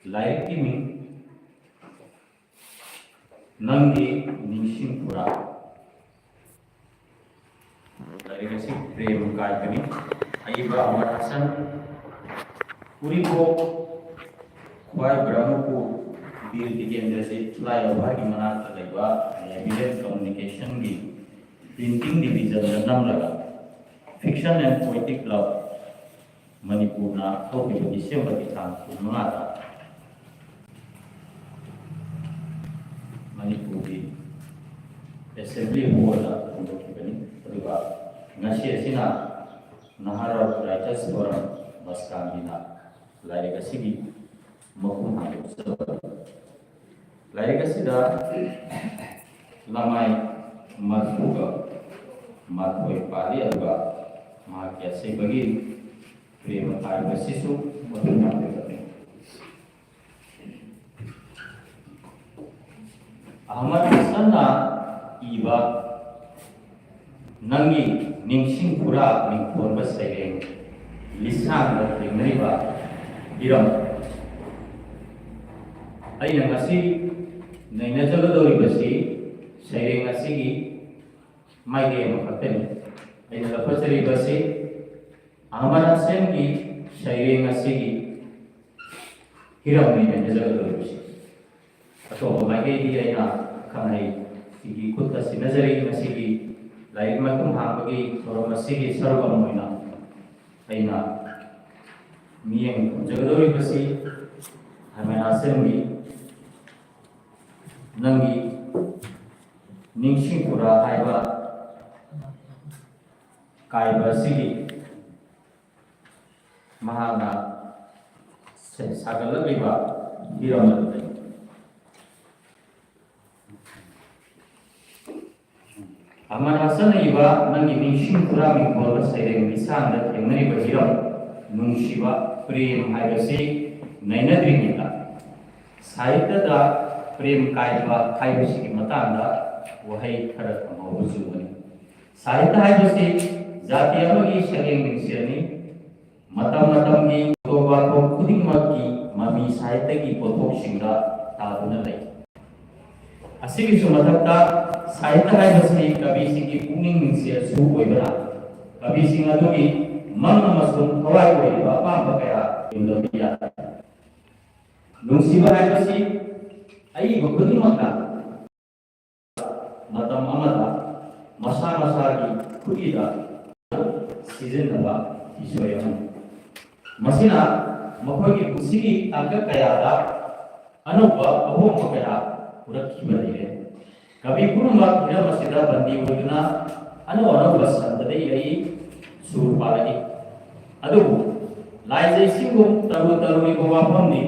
ꯂꯥꯏꯔꯤꯛꯀꯤ ꯃꯤꯡ ꯅꯪꯒꯤ ꯅꯤꯡꯁꯤꯡ ꯄꯨꯔꯥ꯫ ꯂꯥꯏꯔꯤꯛ ꯑꯁꯤ ꯄ꯭ꯔꯦꯝ ꯀꯥꯏꯕꯅꯤ꯫ ꯑꯏꯕ ꯑꯃꯔ ꯍꯁꯟ꯫ ꯎꯔꯤꯄꯣꯛ ꯈ꯭ꯋꯥꯏ ꯕ꯭ꯔꯍꯃꯄꯨꯔ ꯕꯤꯔ ꯇꯤꯀꯦꯟꯗ꯭ꯔꯖꯤꯠ flyover ꯒꯤ ꯃꯅꯥꯛꯇ ꯂꯩꯕ Visual Communication ꯒꯤ printing division the ꯅꯝꯂꯒ Fiction and Poetic Love ꯃꯅꯤꯄꯨꯔꯅ ꯍꯧꯈꯤꯕ ꯗꯤꯁꯦꯝꯕꯔꯒꯤ ꯇꯥꯡ ꯀꯨꯟꯃꯉꯥꯗ ꯃꯅꯤꯄꯨꯔꯒꯤ Assembly Hall ꯗ ꯐꯣꯡꯗꯣꯛꯈꯤꯕꯅꯤ꯫ ꯑꯗꯨꯒ ꯉꯁꯤ ꯑꯁꯤꯅ Nahara Writers Forum ꯃꯁꯀꯥꯟꯒꯤꯅ ꯂꯥꯏꯔꯤꯛ ꯑꯁꯤꯒꯤ ꯃꯄꯨꯡ ꯍꯥꯏꯗꯣꯛꯆꯕꯅꯤ꯫ ꯂꯥꯏꯔꯤꯛ ꯑꯁꯤꯗ ꯂꯃꯥꯏ ꯃꯔꯤꯐꯨꯒ ꯃꯥꯊꯣꯏ ꯄꯥꯔꯤ, ꯑꯗꯨꯒ ꯃꯍꯥꯛꯀꯤ ꯑꯁꯦꯡꯕꯒꯤ ꯄ꯭ꯔꯦꯃ ꯍꯥꯏꯕꯁꯤꯁꯨ ꯃꯇꯨꯡ ꯂꯥꯛꯀꯗꯕꯅꯤ꯫ ꯑꯍꯃꯗ ꯍꯁꯟꯅ ꯏꯕ ꯅꯪꯒꯤ ꯅꯤꯡꯁꯤꯡ ꯈꯨꯔꯥ ꯃꯤꯡꯊꯣꯟꯕ ꯁꯩꯔꯦꯡ ꯂꯤꯁꯥꯡꯗ ꯊꯦꯡꯅꯔꯤꯕ ꯍꯤꯔꯝ꯫ ꯑꯩꯅ ꯉꯁꯤ ꯅꯩꯅꯖꯒꯗꯧꯔꯤꯕꯁꯤ ꯁꯩꯔꯦꯡ ꯑꯁꯤꯒꯤ ꯃꯥꯏꯀꯩ ꯑꯃꯈꯛꯇꯅꯤ꯫ ꯑꯩꯅ ꯂꯧꯈꯠꯆꯔꯤꯕꯁꯤ ꯑꯍꯃꯗ ꯍꯁꯦꯟꯒꯤ ꯁꯩꯔꯦꯡ ꯑꯁꯤꯒꯤ ꯍꯤꯔꯝꯅꯤ ꯅꯩꯅꯖꯒꯗꯧꯔꯤꯕꯁꯤ꯫ ꯑꯇꯣꯞꯄ ꯃꯥꯏꯀꯩꯗꯤ ꯑꯩꯅ ꯑꯈꯪ ꯑꯍꯩꯁꯤꯒꯤ ꯈꯨꯠꯇ ꯁꯤꯟꯅꯖꯔꯤ꯫ ꯉꯁꯤꯒꯤ ꯂꯥꯏꯔꯤꯛ ꯃꯥꯏꯈꯨꯝ ꯍꯥꯡꯕꯒꯤ ꯊꯧꯔꯝ ꯑꯁꯤꯒꯤ ꯁꯔꯨꯛ ꯑꯃ ꯑꯣꯏꯅ ꯑꯩꯅ ꯃꯤꯠꯌꯦꯡ ꯊꯝꯖꯒꯗꯧꯔꯤꯕꯁꯤ ꯑꯍꯃꯗ ꯍꯁꯦꯟꯒꯤ ꯅꯪꯒꯤ ꯅꯤꯡꯁꯤꯡ ꯈꯨꯔꯥ ꯍꯥꯏꯕ ꯀꯥꯏꯕ ꯑꯁꯤꯒꯤ ꯃꯍꯥꯛꯅ ꯁꯥꯒꯠꯂꯛꯂꯤꯕ ꯍꯤꯔꯝ ꯑꯗꯨꯅꯤ꯫ ꯑꯍꯃꯗ ꯍꯁꯟꯅ ꯏꯕ ꯅꯪꯒꯤ ꯅꯤꯡꯁꯤꯡ ꯈꯨꯔꯥ ꯃꯤꯡꯊꯣꯟꯕ ꯁꯩꯔꯦꯡ ꯂꯤꯁꯥꯡꯗ ꯊꯦꯡꯅꯔꯤꯕ ꯍꯤꯔꯝ ꯅꯨꯡꯁꯤꯕ ꯄ꯭ꯔꯦꯝ ꯍꯥꯏꯕꯁꯤ ꯅꯩꯅꯗ꯭ꯔꯤꯉꯩꯗ ꯁꯥꯍꯤꯇ꯭ꯌꯗ ꯄ꯭ꯔꯦꯝ ꯀꯥꯏꯕ ꯍꯥꯏꯕꯁꯤꯒꯤ ꯃꯇꯥꯡꯗ ꯋꯥꯍꯩ ꯈꯔ ꯊꯝꯍꯧꯕ ꯆꯨꯝꯕꯅꯤ꯫ ꯁꯥꯍꯤꯇ꯭ꯌ ꯍꯥꯏꯕꯁꯤ ꯖꯥꯇꯤ ꯑꯃꯒꯤ ꯁꯛꯌꯦꯡ ꯃꯤꯡꯁꯦꯜꯅꯤ꯫ ꯃꯇꯝ ꯃꯇꯝꯒꯤ ꯊꯧꯗꯣꯛ ꯋꯥꯊꯣꯛ ꯈꯨꯗꯤꯡꯃꯛꯀꯤ ꯃꯃꯤ ꯁꯥꯍꯤꯇ꯭ꯌꯒꯤ ꯄꯣꯠꯊꯣꯛꯁꯤꯡꯗ ꯇꯥꯗꯨꯅ ꯂꯩ꯫ ꯑꯁꯤꯒꯤꯁꯨ ꯃꯊꯛꯇ ꯁꯥꯍꯤꯇ꯭ꯌ ꯍꯥꯏꯕꯁꯤ ꯀꯕꯤꯁꯤꯡꯒꯤ ꯄꯨꯛꯅꯤꯡ ꯅꯨꯡꯁꯤꯔꯁꯨ ꯑꯣꯏꯕꯅ ꯀꯕꯤꯁꯤꯡ ꯑꯗꯨꯒꯤ ꯃꯪ ꯑꯃꯁꯨꯡ ꯊꯋꯥꯏ ꯑꯣꯏꯔꯤꯕ ꯑꯄꯥꯝꯕ ꯀꯌꯥ ꯌꯨꯝꯂꯝꯕ ꯌꯥꯏ꯫ ꯅꯨꯡꯁꯤꯕ ꯍꯥꯏꯕꯁꯤ ꯑꯏꯕ ꯈꯨꯗꯤꯡꯃꯛꯇ ꯃꯇꯝ ꯑꯃꯗ ꯃꯁꯥ ꯃꯁꯥꯒꯤ ꯈꯨꯠꯏꯗ ꯁꯤꯖꯤꯟꯅꯕ ꯏꯁꯣꯏ ꯑꯃꯅꯤ꯫ ꯃꯁꯤꯅ ꯃꯈꯣꯏꯒꯤ ꯄꯨꯟꯁꯤꯒꯤ ꯇꯥꯡꯀꯛ ꯀꯌꯥꯗ ꯑꯅꯧꯕ ꯑꯍꯣꯡꯕ ꯀꯌꯥ ꯄꯨꯔꯛꯈꯤꯕ ꯂꯩꯔꯦ꯫ ꯀꯕꯤ ꯄꯨꯝꯅꯃꯛ ꯍꯤꯔꯝ ꯑꯁꯤꯗ ꯕꯟꯗꯤ ꯑꯣꯏꯗꯨꯅ ꯑꯅꯧ ꯑꯅꯧꯕ ꯁꯟꯗꯗ ꯏꯔꯛꯏ, ꯁꯨꯔ ꯄꯥꯜꯂꯛꯏ꯫ ꯑꯗꯨꯕꯨ ꯂꯥꯏꯖꯩꯁꯤꯡꯒꯨꯝ ꯇꯔꯨ ꯇꯔꯨꯔꯤꯕ ꯋꯥꯐꯝꯗꯤ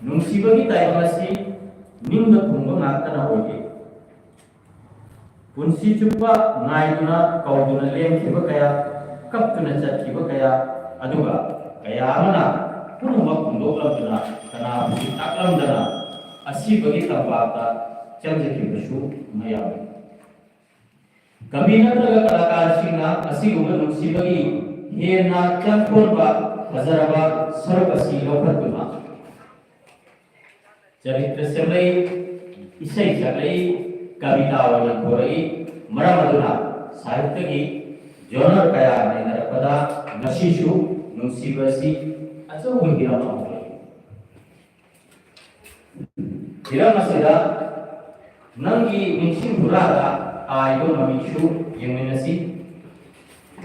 ꯅꯨꯡꯁꯤꯕꯒꯤ ꯇꯥꯏꯕꯪ ꯑꯁꯤ ꯅꯤꯡꯕ ꯊꯨꯡꯕ ꯉꯥꯛꯇꯅ ꯑꯣꯏꯗꯦ꯫ ꯄꯨꯟꯁꯤ ꯆꯨꯞꯄ ꯉꯥꯏꯗꯨꯅ ꯀꯧꯗꯨꯅ ꯂꯦꯟꯈꯤꯕ ꯀꯌꯥ, ꯀꯞꯇꯨꯅ ꯆꯠꯈꯤꯕ ꯀꯌꯥ, ꯑꯗꯨꯒ ꯀꯌꯥ ꯑꯃꯅ ꯄꯨꯝꯅꯃꯛ ꯍꯨꯟꯗꯣꯛꯂꯝꯗꯨꯅ, ꯀꯅꯥꯕꯨꯁꯨ ꯇꯥꯛꯂꯝꯗꯅ ꯑꯁꯤꯕꯒꯤ ꯇꯝꯄꯥꯛꯇ ꯆꯪꯖꯈꯤꯕꯁꯨ ꯃꯌꯥꯝ ꯂꯩ꯫ ꯀꯕꯤ ꯅꯠꯇ꯭ꯔꯒ ꯀꯂꯥꯀꯥꯔꯁꯤꯡꯅ ꯑꯁꯤꯒꯨꯝꯕ ꯅꯨꯡꯁꯤꯕꯒꯤ ꯍꯦꯟꯅ ꯆꯪꯈꯣꯟꯕ ꯐꯖꯔꯕ ꯁꯔꯨꯛ ꯑꯁꯤ ꯂꯧꯈꯠꯇꯨꯅ ꯆꯔꯤꯇ꯭ꯔ ꯁꯦꯝꯂꯛꯏ, ꯏꯁꯩ ꯁꯛꯂꯛꯏ, ꯀꯕꯤꯇꯥ ꯑꯣꯏꯅ ꯊꯣꯔꯛꯏ꯫ ꯃꯔꯝ ꯑꯗꯨꯅ ꯁꯥꯍꯤꯇ꯭ꯌꯒꯤ ꯖꯣꯅꯔ ꯀꯌꯥ ꯅꯩꯅꯔꯛꯄꯗ ꯉꯁꯤꯁꯨ ꯅꯨꯡꯁꯤꯕ ꯑꯁꯤ ꯑꯆꯧꯕ ꯍꯤꯔꯝ ꯑꯃ ꯑꯣꯏꯔꯤ꯫ ꯍꯤꯔꯝ ꯑꯁꯤꯗ ꯅꯪꯒꯤ ꯅꯤꯡꯁꯤꯡ ꯍꯨꯔꯥꯗ ꯇꯥꯏꯕ ꯃꯃꯤꯁꯨ ꯌꯦꯡꯃꯤꯟꯅꯁꯤ꯫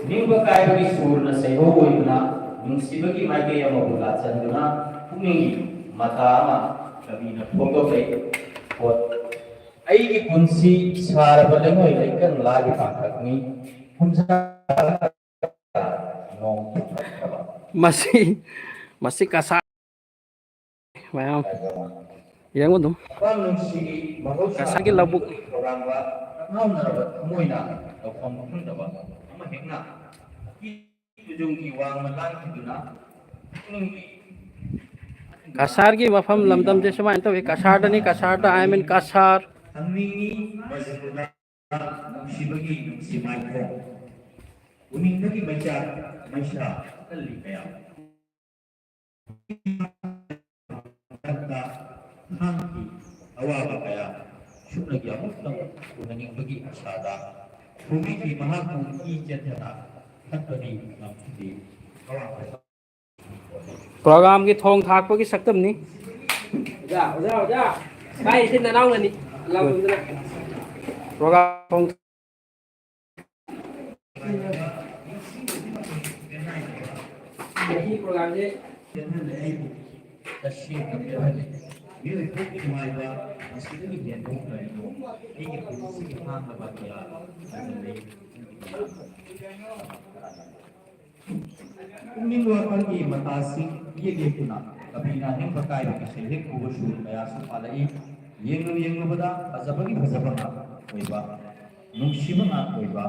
ꯅꯤꯡꯕ ꯀꯥꯏꯕꯒꯤ ꯁꯨꯔꯅ ꯁꯩꯍꯧ ꯑꯣꯏꯗꯨꯅ ꯅꯨꯡꯁꯤꯕꯒꯤ ꯃꯥꯏꯀꯩ ꯑꯃꯕꯨ ꯂꯥꯆꯟꯗꯨꯅ ꯄꯨꯛꯅꯤꯡꯒꯤ ꯃꯇꯥ ꯑꯃ ꯀꯕꯤꯅ ꯐꯣꯡꯗꯣꯛꯂꯦ꯫ ꯀꯣꯠ, "ꯑꯩꯒꯤ ꯄꯨꯟꯁꯤ ꯁꯥꯔꯕ ꯂꯩꯉꯣꯏ ꯂꯩꯀꯪꯂꯥꯒꯤ ꯇꯥꯡꯀꯛꯅꯤ, ꯀꯨꯝꯖꯥ ꯅꯣꯡ ꯆꯨꯔꯛꯇ꯭ꯔꯕ"꯫ ꯃꯁꯤ, ꯃꯁꯤ ꯀꯁꯥ ꯃꯌꯥꯝ ꯌꯦꯡꯉꯨ ꯑꯗꯨꯝ꯫ ꯅꯨꯄꯥ ꯅꯨꯡꯁꯤꯒꯤ ꯃꯍꯧꯁꯥ ꯀꯁꯥꯔꯒꯤ ꯂꯧꯕꯨꯛ꯫ ꯈꯧꯔꯥꯡꯕ, ꯇꯛꯅꯥꯎꯅꯔꯕ ꯊꯃꯣꯏꯅ ꯇꯧꯐꯝ ꯈꯪꯗꯕ ꯑꯃ ꯍꯦꯛꯅ ꯑꯀꯤ ꯇꯨꯖꯨꯡꯒꯤ ꯋꯥꯡꯃ ꯂꯥꯟꯈꯤꯗꯨꯅ ꯄꯨꯛꯅꯤꯡꯒꯤ ꯀꯁꯥꯔꯒꯤ ꯃꯐꯝ ꯂꯝꯗꯝꯁꯦ ꯁꯨꯃꯥꯏꯅ ꯇꯧꯏ꯫ ꯀꯁꯥꯔꯗꯅꯤ, ꯀꯁꯥꯔꯗ, I mean ꯀꯁꯥꯔ꯫ ꯈꯪꯅꯤꯡꯉꯤ ꯃꯁꯤꯗ ꯅꯨꯡꯁꯤꯕꯒꯤ ꯅꯨꯡꯁꯤ ꯃꯥꯏꯈꯣꯡ, ꯎꯅꯤꯡꯕꯒꯤ ꯃꯩꯆꯥꯛ ꯃꯩꯁꯥ ꯀꯜꯂꯤ ꯀꯌꯥ꯫ ꯃꯊꯛꯇ ꯈꯥꯡꯈꯤ ꯑꯋꯥꯕ ꯀꯌꯥ꯫ ꯁꯨꯞꯅꯒꯤ ꯑꯃꯨꯛꯇꯪ ꯎꯅꯅꯤꯡꯕꯒꯤ ꯑꯁꯥꯗ ꯐꯨꯝꯈꯤ ꯃꯍꯥꯛꯄꯨ ꯏ ꯆꯦꯟꯊꯅ ꯈꯠꯄꯗꯤ ꯉꯝꯈꯤꯗꯦ꯫ ꯑꯋꯥꯡꯕ ꯄ꯭ꯔꯣꯒꯥꯝꯒꯤ ꯊꯣꯡ ꯊꯥꯛꯄꯒꯤ ꯁꯛꯇꯝꯅꯤ꯫ ꯑꯣꯖꯥ, ꯑꯣꯖꯥ, ꯑꯣꯖꯥ꯫ ꯀꯥꯏ ꯁꯤ ꯅꯅꯥꯎꯅꯅꯤ? ꯂꯥꯎꯗꯅ꯫ ꯄ꯭ꯔꯣꯒꯥꯝ ꯊꯣꯡ ꯉꯁꯤ ꯄ꯭ꯔꯣꯒꯥꯝꯁꯦ ꯇꯁꯦꯡꯅ ꯄꯦꯜꯍꯜꯂꯦ꯫ ꯃꯤꯑꯣꯏꯕꯒꯤ ꯅꯨꯡꯉꯥꯏꯕ ꯑꯁꯤꯗꯒꯤ ꯍꯦꯟꯕ ꯀꯔꯤꯅꯣ? ꯑꯩꯒꯤ ꯄꯨꯟꯁꯤꯒꯤ ꯍꯥꯡꯂꯕ ꯀꯌꯥ ꯊꯥꯖꯤꯜꯂꯦ꯫ ꯄꯨꯛꯅꯤꯡ ꯋꯥꯈꯜꯒꯤ ꯃꯇꯥꯁꯤꯡ ꯌꯦꯛ ꯌꯦꯛꯇꯨꯅ ꯀꯕꯤꯅ ꯑꯅꯤꯡꯕ ꯀꯥꯏꯕꯒꯤ ꯁꯩꯍꯦꯛ ꯄꯨꯕ ꯁꯨꯔ ꯀꯌꯥꯁꯨ ꯄꯥꯜꯂꯛꯏ꯫ ꯌꯦꯡꯂꯨ ꯌꯦꯡꯂꯨꯕꯗ ꯐꯖꯕꯒꯤ ꯐꯖꯕ ꯉꯥꯛ ꯑꯣꯏꯕ, ꯅꯨꯡꯁꯤꯕ ꯉꯥꯛ ꯑꯣꯏꯕ,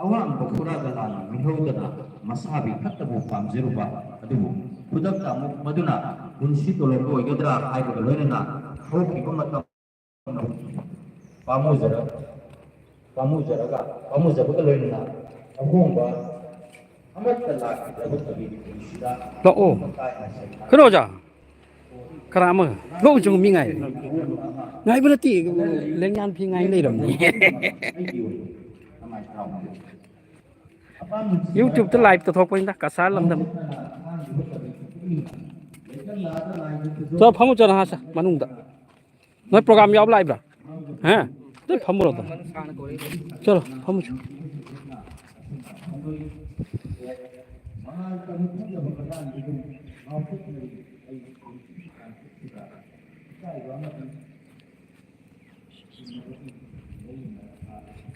ꯑꯋꯥꯡꯕ ꯈꯨꯔꯥꯗ ꯂꯥꯟꯅ ꯃꯤꯍꯧꯗꯅ ꯃꯁꯥꯕꯤ ꯈꯛꯇꯕꯨ ꯄꯥꯝꯖꯔꯨꯕ ꯑꯗꯨꯕꯨ ꯈꯨꯗꯛꯇ ꯑꯃꯨꯛ ꯃꯗꯨꯅ ꯄꯨꯟꯁꯤ ꯇꯣꯂꯣꯝꯕ ꯑꯣꯏꯒꯗ꯭ꯔꯥ ꯍꯥꯏꯕꯒ ꯂꯣꯏꯅꯅ ꯍꯧꯈꯤꯕ ꯃꯇꯝ ꯄꯥꯝꯃꯨꯖꯔ-, ꯄꯥꯝꯃꯨꯖꯔꯒ, ꯄꯥꯝꯃꯨꯖꯕꯒ ꯂꯣꯏꯅꯅ ꯑꯍꯣꯡꯕ ꯑꯃꯠꯇ ꯂꯥꯛꯈꯤꯗ꯭ꯔꯕ ꯀꯕꯤꯒꯤ ꯄꯨꯟꯁꯤꯗ ꯂꯥꯛꯑꯣ꯫ ꯃꯇꯥꯏ ꯃꯁꯦ ꯀꯩꯅꯣ ꯑꯣꯖꯥ? ꯀꯅꯥ ꯑꯃ? ꯂꯣꯛ ꯆꯨꯡ ꯃꯤ ꯉꯥꯏ-, ꯉꯥꯏꯕ ꯅꯠꯇꯦ, ꯂꯦꯡꯌꯥꯟ ꯐꯤ ꯉꯥꯏ ꯂꯩꯔꯝꯅꯤ꯫ ꯑꯩꯒꯤ ꯑꯣꯏꯅ ꯀꯃꯥꯏꯅ ꯇꯧꯕꯅꯣ? YouTube ꯇ live ꯇ ꯊꯣꯛꯄꯅꯤꯗ, ꯀꯁꯥꯔ ꯂꯝꯗꯝ꯫ ꯆꯣ, ꯐꯝꯃꯨ ꯆꯣ, ꯅꯍꯥꯁꯦ, ꯃꯅꯨꯡꯗ꯫ ꯅꯣꯏ program ꯌꯥꯎꯕ ꯂꯥꯛꯏꯕ꯭ꯔꯥ? ꯍꯥ? ꯅꯣꯏ ꯐꯝꯃꯨꯔꯣ ꯑꯗꯨꯝ꯫ ꯆꯠꯂꯣ, ꯐꯝꯃꯨ ꯆꯣ꯫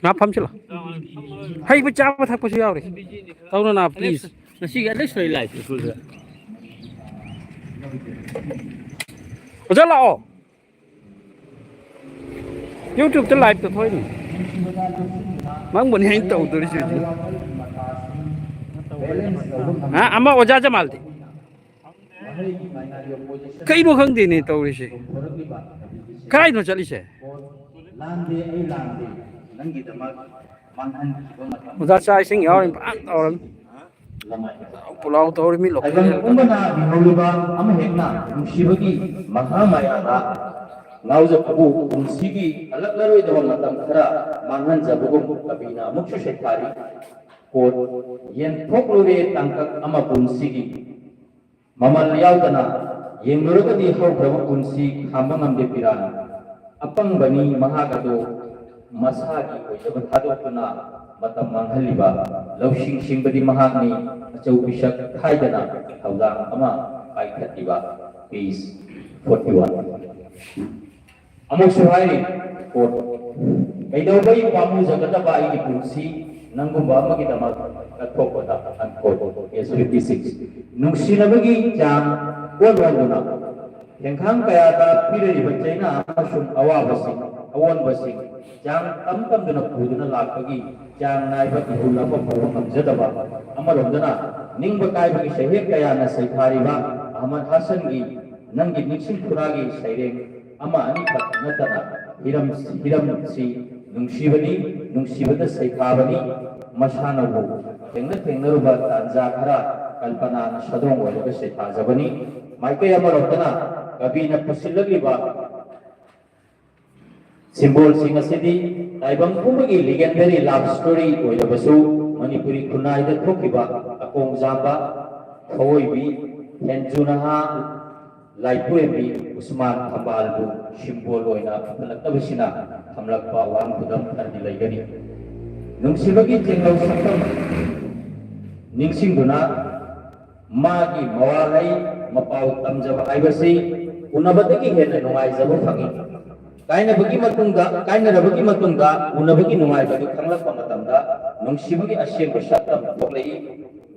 ꯉꯥ ꯐꯝꯁꯤꯜꯂꯣ꯫ ꯍꯩꯕ ꯆꯥꯕ ꯊꯛꯄꯁꯨ ꯌꯥꯎꯔꯤ꯫ ꯇꯧꯅ ꯅꯥ, please꯫ ꯉꯁꯤꯒꯤ ꯑꯦꯂꯦꯛꯁ ꯍꯣꯏ live ꯁ꯭ꯀꯨꯜꯗ꯫ ꯑꯣꯖꯥ ꯂꯥꯛꯑꯣ꯫ YouTube ꯇ live ꯇ ꯊꯣꯛꯏꯅꯤ꯫ ꯅꯪꯕꯨꯅꯤ ꯑꯩꯅ ꯇꯧꯗꯣꯔꯤꯁꯦ ꯍꯧꯖꯤꯛ꯫ ꯍꯥ? ꯑꯃ ꯑꯣꯖꯥ ꯖꯃꯥꯜꯗꯤ? ꯀꯩꯅꯣ ꯈꯪꯗꯦꯅꯦ ꯇꯧꯔꯤꯁꯦ꯫ ꯀꯥꯏꯅꯣ ꯆꯠꯂꯤꯁꯦ? ꯂꯥꯟꯗꯦ, ꯑꯩ ꯂꯥꯟꯗꯦ꯫ ꯅꯪꯒꯤꯗꯃꯛ ꯃꯥꯡꯍꯟꯈꯤꯕ ꯃꯇꯝ ꯑꯣꯖꯥ ꯆꯥꯛ ꯏꯁꯤꯡ ꯌꯥꯎꯔꯤ ꯐꯖꯅ ꯇꯧꯔꯝꯃꯤ꯫ ꯄꯨꯂꯥꯎ ꯇꯧꯔꯤ ꯃꯤ ꯂꯣꯀꯦꯜ ꯄꯨꯝꯕꯅ ꯍꯤꯡꯍꯧꯔꯤꯕ ꯑꯃ ꯍꯦꯛꯅ ꯅꯨꯡꯁꯤꯕꯒꯤ ꯃꯍꯥ ꯃꯌꯥꯝꯗ ꯉꯥꯎꯖꯕꯕꯨ ꯄꯨꯟꯁꯤꯒꯤ ꯍꯜꯂꯛꯂꯔꯣꯏꯗꯕ ꯃꯇꯝ ꯈꯔ ꯃꯥꯡꯍꯟꯖꯕꯒꯨꯝ ꯀꯕꯤꯅ ꯑꯃꯨꯛꯁꯨ ꯁꯩꯊꯥꯔꯤ꯫ Quote, ꯌꯦꯟꯊꯣꯛꯂꯨꯔꯦ ꯇꯥꯡꯀꯛ ꯑꯃ ꯄꯨꯟꯁꯤꯒꯤ, ꯃꯃꯜ ꯌꯥꯎꯗꯅ ꯌꯦꯡꯂꯨꯔꯒꯗꯤ ꯍꯧꯈ꯭ꯔꯕ ꯄꯨꯟꯁꯤ ꯈꯥꯝꯕ ꯉꯝꯗꯦ ꯄꯤꯔꯥꯟ꯫ ꯑꯄꯪꯕꯅꯤ ꯃꯍꯥꯛ ꯑꯗꯨ ꯃꯁꯥꯒꯤ ꯑꯣꯏꯖꯕ ꯊꯥꯗꯣꯛꯇꯨꯅ ꯃꯇꯝ ꯃꯥꯡꯍꯜꯂꯤꯕ꯫ ꯂꯧꯁꯤꯡ ꯁꯤꯡꯕꯗꯤ ꯃꯍꯥꯛꯅꯤ ꯑꯆꯧ ꯄꯤꯁꯛ ꯈꯥꯏꯗꯅ ꯊꯧꯗꯥꯡ ꯑꯃ ꯄꯥꯏꯈꯠꯂꯤꯕ꯫ Page forty one꯫ ꯑꯃꯨꯛꯁꯨ ꯍꯥꯏꯔꯤ, quote, ꯀꯩꯗꯧꯕꯩ ꯄꯥꯝꯃꯨꯖꯒꯗꯕ ꯑꯩꯒꯤ ꯄꯨꯟꯁꯤ ꯅꯪꯒꯨꯝꯕ ꯑꯃꯒꯤꯗꯃꯛ ꯀꯠꯊꯣꯛꯄꯗ, unquote꯫ Page fifty six꯫ ꯅꯨꯡꯁꯤꯅꯕꯒꯤ ꯆꯥꯡ ꯀꯣꯟ ꯍꯣꯟꯗꯨꯅ ꯈꯦꯡꯈꯥꯡ ꯀꯌꯥꯗ ꯄꯤꯔꯤꯕ ꯆꯩꯅꯥ ꯑꯃꯁꯨꯡ ꯑꯋꯥꯕꯁꯤꯡ, ꯑꯑꯣꯟꯕꯁꯤꯡ ꯆꯥꯡ ꯇꯝ ꯇꯝꯗꯨꯅ ꯄꯨꯗꯨꯅ ꯂꯥꯛꯄꯒꯤ ꯆꯥꯡ ꯅꯥꯏꯕ ꯏꯍꯨꯜ ꯑꯃ ꯄꯨꯕ ꯉꯝꯖꯗꯕ, ꯑꯃꯔꯣꯝꯗꯅ ꯅꯤꯡꯕ ꯀꯥꯏꯕꯒꯤ ꯁꯩꯍꯦꯛ ꯀꯌꯥꯅ ꯁꯩꯊꯥꯔꯤꯕ ꯑꯍꯃꯗ ꯍꯥꯁꯟꯒꯤ "ꯅꯪꯒꯤ ꯅꯤꯡꯁꯤꯡ ꯈꯨꯔꯥꯒꯤ" ꯁꯩꯔꯦꯡ ꯑꯃ ꯑꯅꯤꯈꯛ ꯅꯠꯇꯅ ꯍꯤꯔꯝ, ꯍꯤꯔꯝꯁꯤ ꯅꯨꯡꯁꯤꯕꯅꯤ, ꯅꯨꯡꯁꯤꯕꯗ ꯁꯩꯊꯥꯕꯅꯤ꯫ ꯃꯁꯥꯅꯕꯨ ꯊꯦꯡꯅ ꯊꯦꯡꯅꯔꯨꯕ ꯇꯥꯟꯖꯥ ꯈꯔ ꯀꯜꯄꯅꯥꯅ ꯁꯥꯗꯣꯡ ꯑꯣꯏꯔꯒ ꯁꯩꯊꯥꯖꯕꯅꯤ꯫ ꯃꯥꯏꯀꯩ ꯑꯃꯔꯣꯝꯗꯅ ꯀꯕꯤꯅ ꯄꯨꯁꯤꯜꯂꯛꯂꯤꯕ ꯁꯤꯝꯕꯣꯜꯁꯤꯡ ꯑꯁꯤꯗꯤ ꯇꯥꯏꯕꯪ ꯄꯨꯝꯕꯒꯤ legendary love story ꯑꯣꯏꯔꯕꯁꯨ, ꯃꯅꯤꯄꯨꯔꯤ ꯈꯨꯟꯅꯥꯏꯗ ꯊꯣꯛꯈꯤꯕ ꯑꯀꯣꯡ ꯖꯥꯝꯕ, ꯊꯑꯣꯏꯕꯤ, ꯍꯦꯟꯖꯨ ꯅꯍꯥ, ꯂꯥꯏꯄꯨꯔꯦꯝꯕꯤ ꯎꯁꯃꯥꯟ ꯊꯝꯕꯥꯜꯕꯨ ꯁꯤꯝꯕꯣꯜ ꯑꯣꯏꯅ ꯄꯨꯈꯠꯂꯛꯇꯕꯁꯤꯅ ꯊꯝꯂꯛꯄ ꯋꯥꯍꯪ ꯈꯨꯗꯝ ꯈꯔꯗꯤ ꯂꯩꯒꯅꯤ꯫ ꯅꯨꯡꯁꯤꯕꯒꯤ ꯆꯦꯡꯂꯧ ꯁꯛꯐꯝ ꯅꯤꯡꯁꯤꯡꯗꯨꯅ ꯃꯥꯒꯤ ꯃꯋꯥ ꯂꯩ ꯃꯄꯥꯎ ꯇꯝꯖꯕ ꯍꯥꯏꯕꯁꯤ ꯎꯅꯕꯗꯒꯤ ꯍꯦꯟꯅ ꯅꯨꯡꯉꯥꯏꯖꯕ ꯐꯪꯏ꯫ ꯀꯥꯏꯅꯕꯒꯤ ꯃꯇꯨꯡꯗ, ꯀꯥꯏꯅꯔꯕꯒꯤ ꯃꯇꯨꯡꯗ ꯎꯅꯕꯒꯤ ꯅꯨꯡꯉꯥꯏꯕꯗꯨ ꯈꯪꯂꯛꯄ ꯃꯇꯝꯗ ꯅꯨꯡꯁꯤꯕꯒꯤ ꯑꯁꯦꯡꯕ ꯁꯛꯇꯝ ꯊꯣꯛꯂꯛꯏ꯫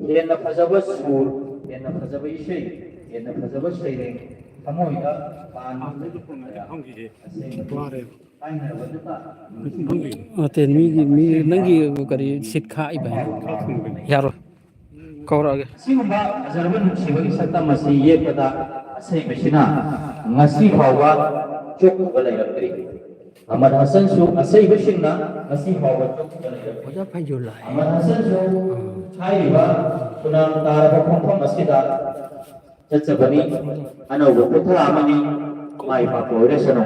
ꯍꯦꯟꯅ ꯐꯖꯕ ꯁꯨꯔ, ꯍꯦꯟꯅ ꯐꯖꯕ ꯏꯁꯩ, ꯍꯦꯟꯅ ꯐꯖꯕ ꯁꯩꯔꯦꯡ, ꯊꯃꯣꯏꯗ ꯄꯥꯟꯕ ꯑꯁꯦꯡꯕ ꯀꯥꯏꯅꯔꯕꯗꯨꯗ ꯅꯠꯇꯦ, ꯃꯤꯒꯤ, ꯃꯤ, ꯅꯪꯒꯤ ꯀꯔꯤ ꯁꯤꯠ ꯈꯥꯛꯏꯕ ꯍꯥꯏꯅ? ꯌꯥꯔꯣꯏ꯫ ꯀꯧꯔꯛꯑꯒꯦ꯫ ꯑꯁꯤꯒꯨꯝꯕ ꯐꯖꯔꯕ ꯅꯨꯡꯁꯤꯕꯒꯤ ꯁꯛꯇꯝ ꯑꯁꯤ ꯌꯦꯛꯄꯗ ꯑꯁꯩꯕꯁꯤꯅ ꯉꯁꯤ ꯐꯥꯎꯕ ꯆꯣꯛꯊꯕ ꯂꯩꯔꯛꯇ꯭ꯔꯤ꯫ ꯑꯍꯃꯗ ꯍꯁꯟꯁꯨ ꯑꯁꯩꯕꯁꯤꯡꯅ ꯉꯁꯤ ꯐꯥꯎꯕ ꯆꯣꯛꯊꯕ ꯂꯩꯔꯛꯇ꯭ꯔꯤ꯫ ꯑꯣꯖꯥ ꯐꯩꯖꯣꯜ ꯂꯥꯛꯑꯦ꯫ ꯑꯍꯃꯗ ꯍꯁꯟꯁꯨ ꯍꯥꯏꯔꯤꯕ ꯈꯨꯅꯥꯡ ꯇꯥꯔꯕ ꯈꯣꯡꯐꯝ ꯑꯁꯤꯗ ꯆꯠꯆꯕꯅꯤ꯫ ꯑꯅꯧꯕ ꯈꯨꯊꯥ ꯑꯃꯅꯤ꯫ ꯃꯥꯏ ꯄꯥꯛꯄ ꯑꯣꯏꯔꯁꯅꯨ꯫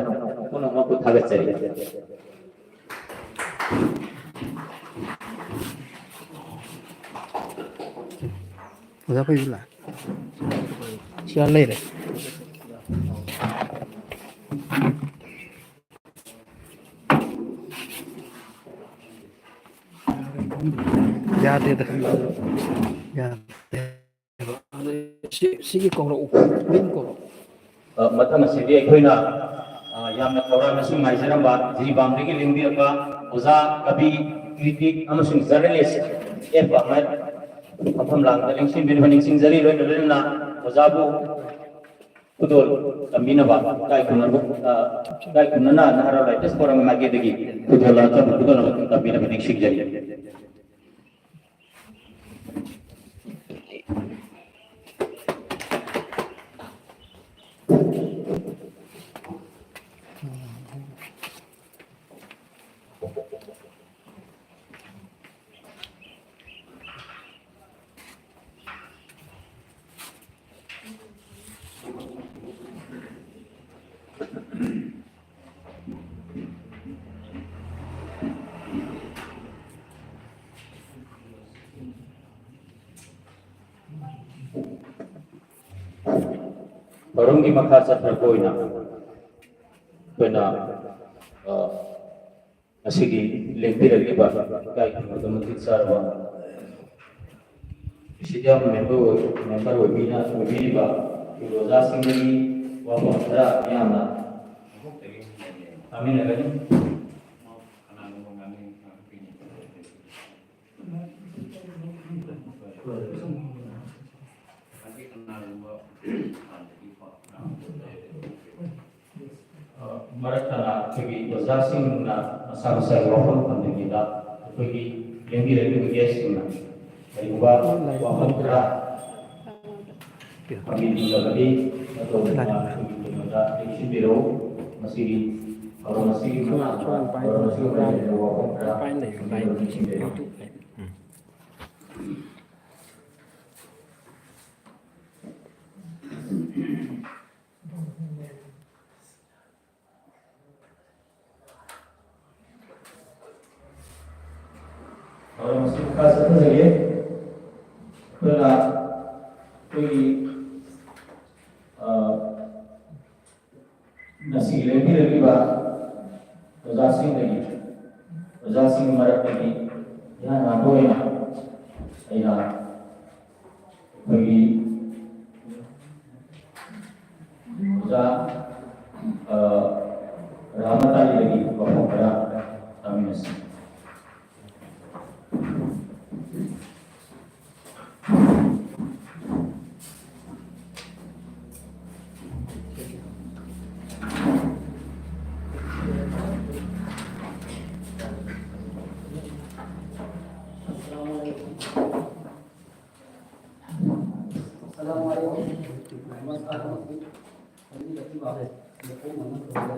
ꯄꯨꯝꯅꯃꯛꯄꯨ ꯊꯥꯒꯠꯆꯔꯤ꯫ ꯑꯣꯖꯥ ꯐꯩꯖꯣꯜ ꯂꯥꯛꯑꯦ꯫ ꯁꯤ ꯑꯥ ꯂꯩꯔꯦ꯫ ꯌꯥꯗꯦꯗ꯫ ꯌꯥꯗꯦ꯫ ꯁꯤ, ꯁꯤꯒꯤ ꯀꯧꯔꯛꯎ꯫ ꯃꯤꯡ ꯀꯧꯔꯛꯎ꯫ ꯑ, ꯃꯊꯪ ꯑꯁꯤꯗꯤ ꯑꯩꯈꯣꯏꯅ, ꯑ, ꯌꯥꯝꯅ ꯈꯧꯔꯥꯡꯅꯁꯨ ꯉꯥꯏꯖꯔꯝꯕ ꯖꯤꯔꯤꯕꯥꯝꯗꯒꯤ ꯂꯦꯡꯕꯤꯔꯛꯄ ꯑꯣꯖꯥ, ꯀꯕꯤ, ꯀ꯭ꯔꯤꯇꯤꯛ ꯑꯃꯁꯨꯡ journalist ꯑꯦꯐ ꯑꯍꯃꯗ ꯃꯐꯝ ꯂꯥꯡꯗ ꯂꯦꯡꯁꯤꯟꯕꯤꯔꯤꯕ ꯅꯤꯡꯁꯤꯡꯖꯔꯤ꯫ ꯂꯣꯏꯅ ꯂꯣꯏꯅꯅ ꯑꯣꯖꯥꯕꯨ ꯈꯨꯗꯣꯜ ꯇꯝꯕꯤꯅꯕ ꯏꯀꯥꯏ ꯈꯨꯝꯅꯕ, ꯑ, ꯏꯀꯥꯏ ꯈꯨꯝꯅꯅ ꯅꯍꯥꯔꯣꯜ ꯂꯥꯏꯔꯤꯛ ꯁ꯭ꯀꯣꯔꯝꯒꯤ ꯃꯥꯏꯀꯩꯗꯒꯤ ꯈꯨꯗꯣꯜ ꯂꯥꯛꯆꯕ ꯈꯨꯗꯣꯜ ꯑꯃꯈꯛ ꯇꯝꯕꯤꯅꯕ ꯅꯤꯡꯁꯤꯡꯖꯔꯤ꯫ ꯊꯧꯔꯝꯒꯤ ꯃꯈꯥ ꯆꯠꯊꯔꯛꯄ ꯑꯣꯏꯅ ꯑꯩꯈꯣꯏꯅ, ꯑ, ꯉꯁꯤꯒꯤ ꯂꯦꯡꯕꯤꯔꯛꯂꯤꯕ ꯏꯀꯥꯏ ꯈꯨꯝꯅꯕ ꯃꯇꯤꯛ ꯆꯥꯔꯕ ꯄ꯭ꯔꯤꯁꯤꯗꯤꯌꯝ ꯃꯦꯝꯕꯔ ꯑꯣꯏ-, ꯃꯦꯝꯕꯔ ꯑꯣꯏꯕꯤꯅ-, ꯑꯣꯏꯕꯤꯔꯤꯕ ꯑꯩꯈꯣꯏ ꯑꯣꯖꯥꯁꯤꯡꯗꯒꯤ ꯋꯥꯐꯝ ꯈꯔ ꯃꯤꯌꯥꯝꯅ ꯇꯥꯃꯤꯟꯅꯒꯅꯤ꯫ ꯃꯔꯛ ꯊꯠꯅ ꯑꯩꯈꯣꯏꯒꯤ ꯑꯣꯖꯥꯁꯤꯡꯅ ꯃꯁꯥ ꯃꯁꯥꯒꯤ ꯋꯥꯐꯝ ꯊꯝꯖꯒꯦꯗ ꯑꯩꯈꯣꯏꯒꯤ ꯂꯦꯡꯕꯤꯔꯛꯂꯤꯕ ꯒꯦꯁꯁꯤꯡꯅ ꯀꯔꯤꯒꯨꯝꯕ ꯋꯥꯐꯝ ꯈꯔ ꯊꯝꯕꯤꯅꯤꯡꯂꯕꯗꯤ ꯑꯗꯣꯝꯅ ꯑꯩꯈꯣꯏꯒꯤ ꯀꯩꯅꯣꯗ ꯂꯦꯡꯁꯤꯟꯕꯤꯔꯛꯎ꯫ ꯃꯁꯤꯒꯤ ꯊꯧꯔꯝ ꯑꯁꯤꯒꯤ ꯃꯇꯥꯡꯗ, ꯊꯧꯔꯝ ꯑꯁꯤꯒ ꯃꯔꯤ ꯂꯩꯅꯕ ꯋꯥꯐꯝ ꯈꯔ ꯊꯝꯕꯤꯅꯕ ꯅꯤꯡꯁꯤꯡꯖꯔꯤ꯫ ꯊꯧꯔꯝ ꯑꯁꯤ ꯃꯈꯥ ꯆꯠꯊꯖꯒꯦ꯫ ꯑꯩꯈꯣꯏꯅ ꯑꯩꯈꯣꯏꯒꯤ, ꯑ, ꯉꯁꯤ ꯂꯦꯡꯕꯤꯔꯛꯂꯤꯕ ꯑꯣꯖꯥꯁꯤꯡꯗꯒꯤ, ꯑꯣꯖꯥꯁꯤꯡꯒꯤ ꯃꯔꯛꯇꯒꯤ ꯏꯍꯥꯟ ꯍꯥꯟꯕ ꯑꯣꯏꯅ ꯑꯩꯅ ꯑꯩꯈꯣꯏꯒꯤ ꯑꯣꯖꯥ, ꯑ, ꯔꯥꯃꯇꯥꯂꯤꯗꯒꯤ ꯋꯥꯐꯝ ꯈꯔ ꯇꯥꯃꯤꯟꯅꯁꯤ꯫ ꯑꯁꯂꯥꯃꯨ ꯑꯂꯥꯏꯀꯨꯝ꯫ ꯅꯃꯁꯀꯥꯔ꯫ ꯉꯁꯤ ꯈꯪꯕꯤꯔꯛꯂꯤꯕ ꯃꯐꯝ ꯑꯃ ꯇꯧꯖꯔꯦ꯫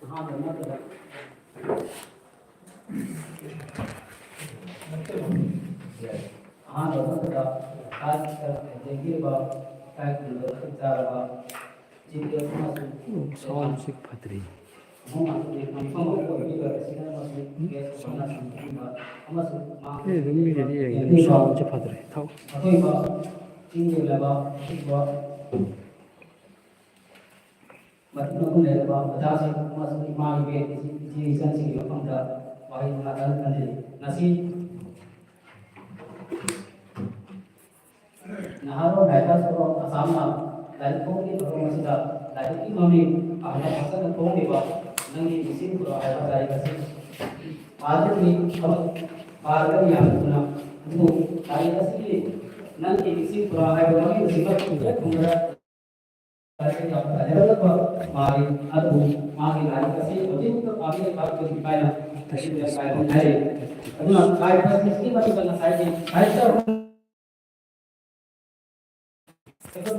ꯑꯍꯥꯟꯕ ꯃꯛꯇꯗ, ꯑꯍꯥꯟꯕ ꯃꯛꯇꯗ ꯀꯥꯏꯗ ꯂꯩꯕꯤꯔꯤꯕ ꯏꯀꯥꯏ ꯈꯨꯝꯅꯕ ꯃꯇꯤꯛ ꯆꯥꯔꯕ ꯆꯤꯐ ꯒꯦꯁ ꯑꯃꯁꯨꯡ ꯁꯥꯎꯟꯁꯤ ꯐꯠꯇ꯭ꯔꯤ꯫ ꯑꯦ, ꯑꯗꯨꯝ ꯃꯤꯒꯤꯗꯤ ꯌꯦꯡꯉꯦ, ꯑꯗꯨ ꯁꯥꯎꯟꯁꯦ ꯐꯠꯇ꯭ꯔꯦ꯫ ꯊꯥꯎ꯫ ꯑꯊꯣꯏꯕ ꯆꯤꯡꯒꯤ ꯑꯣꯏꯔꯕ ꯑꯊꯣꯏꯕ ꯃꯇꯤꯛ ꯃꯒꯨꯟ ꯂꯩꯔꯕ ꯑꯣꯖꯥꯁꯤꯡ ꯑꯃꯁꯨꯡ ꯏꯃꯥ ꯏꯕꯦꯟ, ꯏꯆꯦ ꯏꯆꯟꯁꯤꯡꯒꯤ ꯃꯐꯝꯗ ꯋꯥꯍꯩ ꯃꯉꯥ ꯇꯔꯨꯛ ꯊꯝꯖꯔꯤ꯫ ꯉꯁꯤ ꯅꯍꯥꯔꯣꯜ ꯔꯥꯏꯇꯔꯁ ꯐꯣꯔꯝ ꯑꯁꯥꯝꯅ ꯂꯥꯏꯔꯤꯛ ꯐꯣꯡꯂꯤꯕ ꯃꯐꯝ ꯑꯁꯤꯗ ꯂꯥꯏꯔꯤꯛꯀꯤ ꯃꯃꯤꯡ ꯑꯍꯜ ꯐꯖꯅ ꯐꯣꯡꯂꯤꯕ ꯅꯪꯒꯤ ꯅꯤꯡꯁꯤꯡꯕ꯭ꯔꯣ ꯍꯥꯏꯕ ꯂꯥꯏꯔꯤꯛ ꯑꯁꯤ ꯄꯥꯖꯈꯤ꯫ ꯄꯥꯔꯒ ꯌꯥꯝꯅ ꯊꯨꯅ, ꯑꯗꯨꯕꯨ ꯂꯥꯏꯔꯤꯛ ꯑꯁꯤꯒꯤ ꯅꯪꯒꯤ ꯅꯤꯡꯁꯤꯡꯕ꯭ꯔꯣ ꯍꯥꯏꯕ ꯃꯃꯤꯡ ꯑꯁꯤꯃꯛ ꯍꯦꯛ ꯈꯨꯝꯕꯗ ꯂꯥꯏꯔꯤꯛ ꯌꯥꯝꯅ ꯐꯖꯔꯒ ꯃꯥꯜꯂꯤ꯫ ꯑꯗꯨꯕꯨ ꯃꯥꯒꯤ ꯂꯥꯏꯔꯤꯛ ꯑꯁꯤ ꯍꯧꯖꯤꯛ ꯄꯥꯕꯤꯔꯤꯕ ꯀꯥꯏꯅ ꯍꯥꯏꯔꯤ꯫ ꯑꯗꯨꯅ ꯀꯥꯏꯕ ꯁꯤꯁꯀꯤ ꯃꯊꯛꯇ ꯉꯁꯥꯏꯒꯤ ꯀꯥꯏꯕ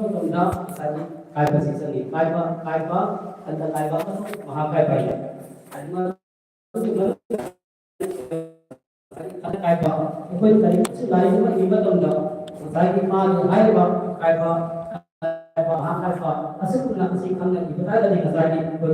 ꯃꯇꯝꯗ ꯉꯁꯥꯏꯒꯤ ꯀꯥꯏꯕ ꯁꯤ ꯆꯪꯉꯤ꯫ ꯀꯥꯏꯕ, ꯀꯥꯏꯕ, ꯈꯟꯗ ꯀꯥꯏꯕ ꯑꯃꯁꯨꯡ ꯃꯍꯥ ꯀꯥꯏꯕ ꯍꯥꯏꯅ꯫ ꯀꯥꯏꯕ, ꯑꯩꯈꯣꯏꯅ ꯀꯔꯤꯒꯨꯝꯕ ꯂꯥꯏꯔꯤꯛ ꯑꯃ ꯏꯕ ꯃꯇꯝꯗ ꯉꯁꯥꯏꯒꯤ ꯃꯥꯒꯤ ꯍꯥꯏꯔꯤꯕ ꯀꯥꯏꯕ, ꯀꯥꯏꯕ, ꯃꯍꯥ ꯀꯥꯏꯕ ꯑꯁꯤꯒꯨꯝꯅ ꯑꯁꯤ ꯈꯪꯅ ꯏꯕ ꯇꯥꯔꯒꯗꯤ ꯉꯁꯥꯏꯒꯤ ꯑꯩꯈꯣꯏꯒꯤ